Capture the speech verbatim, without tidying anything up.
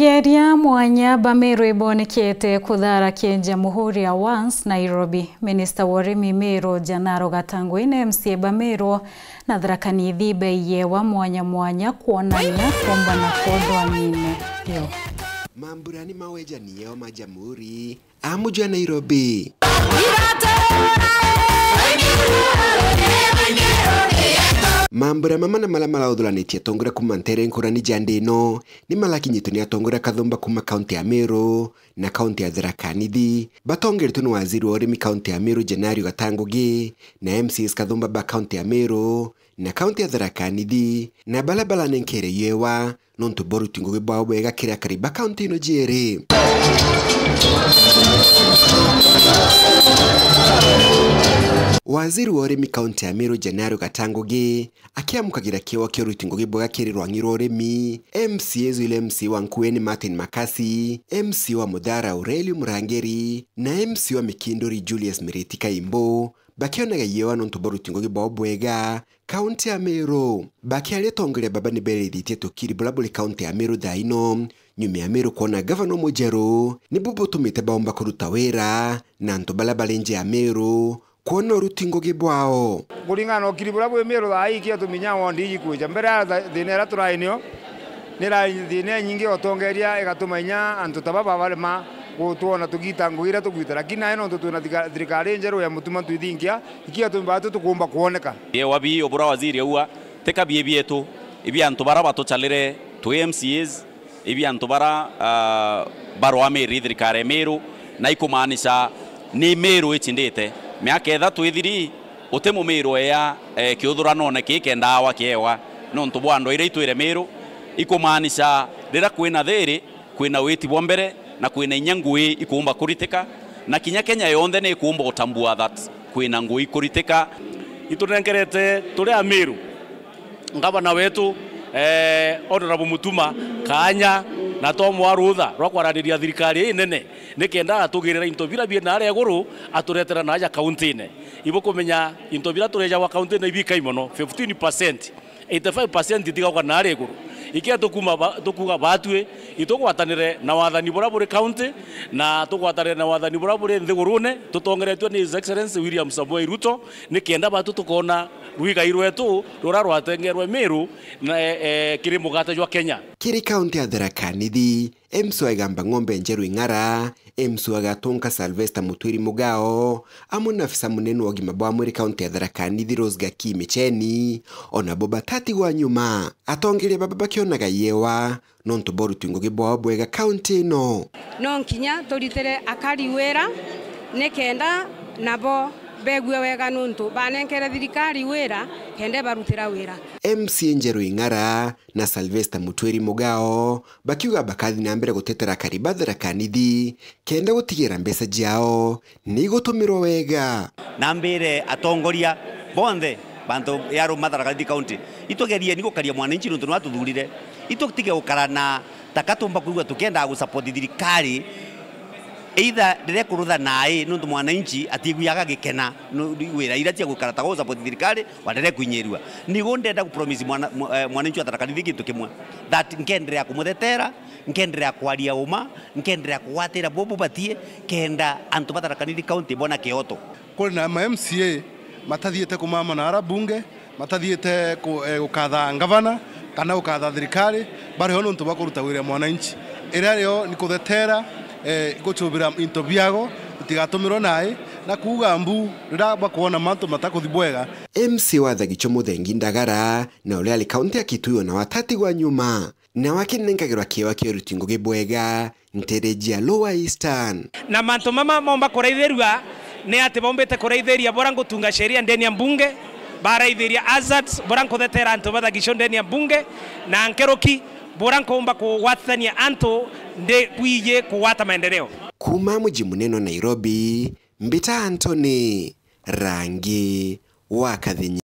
Geria mwanya ba Meru ibonekete kuthara Kenya Jamhuri Awards, Nairobi. Minista wa urimi Meru Janaro Gatangui na M C A ba Meru na Tharaka Nithi baiyewa mwanya mwanya kwonania kuumbana kwa uthwang'ine biu. Mambura ni mawejani yao ma Jamhuri. Amu jwa Nairobi. Mambura mama na mala marauthuranitie atongoria kuma ntere nkurani ja nthi ino ni marakinyitwe ni atongoria kathumba kuma kaunti ya Meru na kaunti ya Tharaka Nithi, batongeretwe ni waziri wa urimi kaunti ya Meru Jenario Gatangugi na M C As kathumba ba kaunti ya Meru na kaunti ya Tharaka Nithi, na bala baranenkeire yewa nontu bwa uruti ngugi bwao bwega kiri akari ba kaunti ino jiiri. Waziri wa urimi kaunti ya Meru Jenario Gatangugi akiamukagira kiewa kia uruti ngugi bwega kiri rwang'i rwa urimi, M C As, ile M C A wa Nkueni Martin Makasi, M C A wa Muthara Aurelio Murangiri na M C A wa Mikinduri Julius Miriti Kaimbu bakionaga yewa nontu bwa uruti ngugi bwao bwega kaunti ya Meru. Bakiaria atongoria baba ni berithitie tukiri bula buri kaunti ya Meru thaa ino, nyuma ya Meru kwona gavana mujeru, nibu butumite baomba kuruta wira na antu bala bari nja ya Meru kwona uruti ngugi bwao. Kuringana na ukiri bula bwi Meru thaa ii, ikia tuminya wondi iji kwija. Mbere ya tha-, thina iria turai nio, ni rai thina inyingi ya utongeria igatuma inya antu ta baba barema gutwona tugita ngugi iria tugwita. Lakini nai nontu twina thika-, thirikari njeru ya mutuma twithingia, ikia tumba tu tukumba kwoneka. Ye wabi obura waziri aua, ti kabi bietu, ibi antu bara batuchalire twi M C As, ibi antu bara, ah, barwa Meru, thirikari ya Meru, na ikumaanisha ni Meru ichindite. Miaka ithatu ithiri, uti Mumeru eya, eh, kiuthuranone kii kenda awa kiewa, nontu bwa andu iria itwire Meru, ikumaanisha riria kwina thiri, kwina witi bwa mbere, na kwina inya ngui ikuumba kuritika, na kinya Kenya yonthe ni ikuumba utambua that kwina ngui ikuritika. Itunenkerete turi Ameru, ngavana wetu, eh, Honorable Mutuma kaanya, na twamwa rutha rwa kwaraniria thirikari inene, nikenda atugirira into bira bie naria iguru, aturetera naaja kauntine. Ibukumenya into bira turejagwa kauntine ibikai mono, fifteen percent. Eighty-five percent itigauka naari iguru. Ikia tukuma ba-, tukuga batwi, itugwatanire na wathani buria buri county, na tugwatanire na wathani buria buri nthigurune, tutongeretue ni His Excellency William Samoei Ruto, nikenda batwi tukona rwigai rwetu ruria rwatengerwe Meru na, e, e, kiri mugate jwa Kenya. Kiri kaunti ya Tharaka Nithi, M C A wa Igamba Ng'ombe Njeru Ing'ara, M C A wa Gatunka Sylvester Mutwiri Mugao, amwe na afisa munene wa ugima bwa mwiri kaunti ya Tharaka Nithi Rose Gaki Micheni, o nabo batatigwa nyuma. Atongeria baba bakionaga yewa nontu bwa uruti ngugi bwao bwega kaunti ino. No nkinya turitire akari wira nikenda nabo begue wega nontu banenkere thirikari wira kenda ibarutira wira. M C A Njeru Ing'ara na Sylvester Mutwiri Mugao bakiuga bakathi na mbere gutetera akari ba Tharaka Nithi kenda gutigira mbeca ciao ni igutumirwa wega. Nambire atongoria bonthe, bantu ya Roma Tharaka Nithi County, itugerieni gukaria mwananchi nontu niwe atuthurire. Itutige gukara na taka tumba kwigua tukiendaga gusupport thirikari, either riria kurutha nai nontu mwananchi atiiguaga agikena nu-, wira iria cia gukara ta gusupport thirikari, waendelee kuinyirua. Nigo ndenda kupromise mwana-, mwa-, eh, mwananchi wa Tharaka Nithi gintu kimwe, that nkenderea kumuthetera, nkenderea kwaria uma, nkenderea kugwatira bo bubatie, kenda antu ba Tharaka Nithi County bona kioto. Kuri na ma M C A matathiite kumama na ara bunge, matathiite ku-, eh, gukatha ngavana kana gukatha thirikari, bari ho nontu bwa kuruta wira mwananchi. Iria rio ni kuthetera, eh, guchubira into biago bitigatumirwe nai, na kuuga mbu riria bakwona mantu matakuthi bwega. M C A wa Thagicho Muthengi Ndagara na uria ari kaunti ya Kitui o nawe atatigwa nyuma. Nawe akinenkagirwa kiewa kia uruti ngugi bwega ntere cia Lower Eastern. Na mantu mama momba kuraithirua ni ati bombite kuraithiria bora ngutunga sheria ndeni ya mbunge, baraithiria hazards bora nkuthetera antu ba Thagicho ndeni ya mbunge, na nkeruki bora nkumba kugwatithania antu ndi kwiji kugwata maendeleo. Kuuma muji munene wa Nairobi, mbita Anthony Rangi wa Kathinya.